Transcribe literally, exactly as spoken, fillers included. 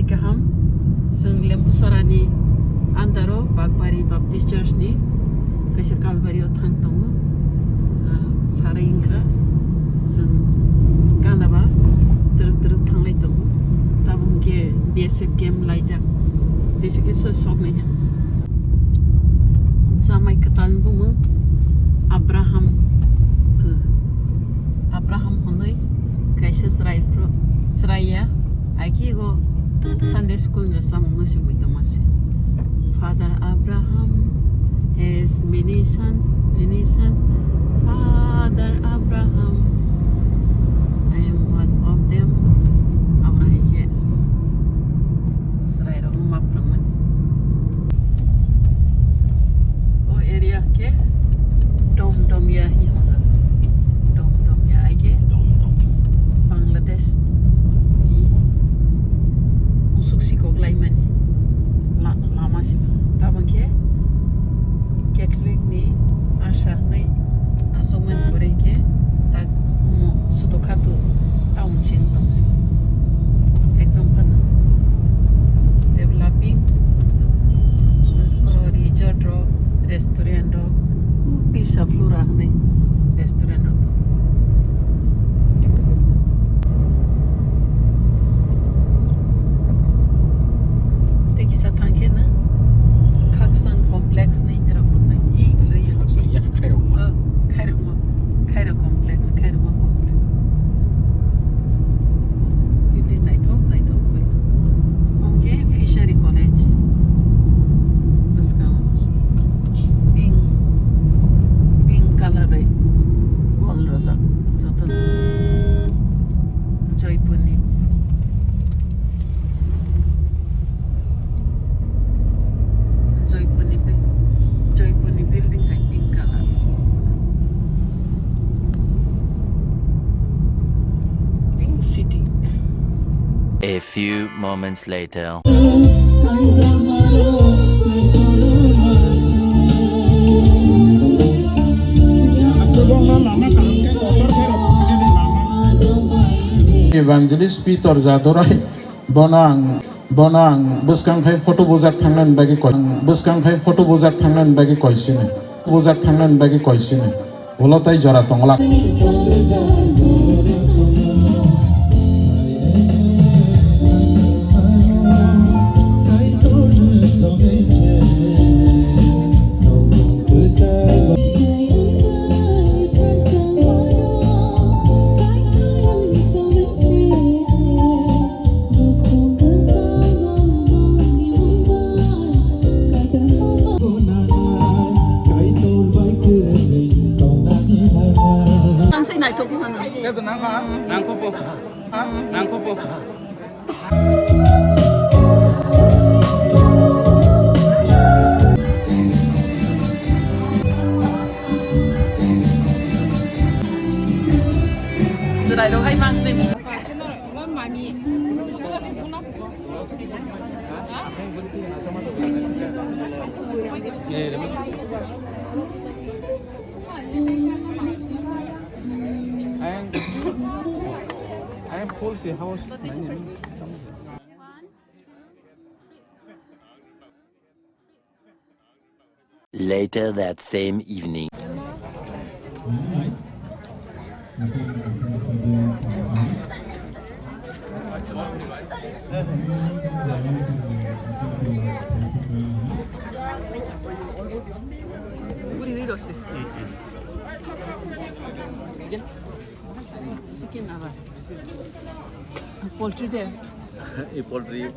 Kaham, chwng Lembusarani under o Bakbari Baptist Church ni kaisa Kalbari o thang tongo. Ah, sarai wngkha, chwng gana ba twrwk twrwk thanglai tongo. Tabuk hwnkhe B S F camp laijak, teisa khe so-, soknai. Chamai kwtalni bumung Abraham, Abraham hwnwi kaisa chwrai phru-, chwrai ya, hai khe ego Sunday school ni samung no se mui tongma se. Father Abraham has many sons, many sons, Father Abraham, I am one of them. Abo hai khe chwrai rok no ma phwrwngmani. O area khe Domdomia hi hwnjak. Domdomia ai khe Bangladesh ni musuk sikok laimani la-, lama simo. Tabuk khe Catholic ni asa hwnwi aswkmani pore khe tak mo suto khatu town sing tongsi. Ekdom phano developing, o resort rok, restaurant rok, o Pisa Flora hwnwi restaurant rok tong. Tei kisa thang khe no Khakchang complex ni rok rok nai i loi ya. Khakchang ya, Khairokma. Oh, Khairokma. Khairo complex, Khairokma complex. Building naithok, naithok bai. Omo khe Fishery College. Bwskango pink, pink colour bai wall rwjak jotono. Joypurni. Joypurni bi-, Joypurni building hai pink colour. Pink city. A few moments later. Evangelist Peter Jadorai. Bono ang, bono ang bwskang phai photo bujak thangnani bagwi koi, bwskang phai photo bujak thangnani bagwi koi sini, bujak thangnani bagwi koi sini, ulo tai jora tongla. Ang sai naithok ko hano. Nangkho po. Nangkho po. Chwrai rok hai mangsni. Ayang, ayang full si house. Later that same evening. Chicken? Chicken aba. Poultry de. Ei poultry.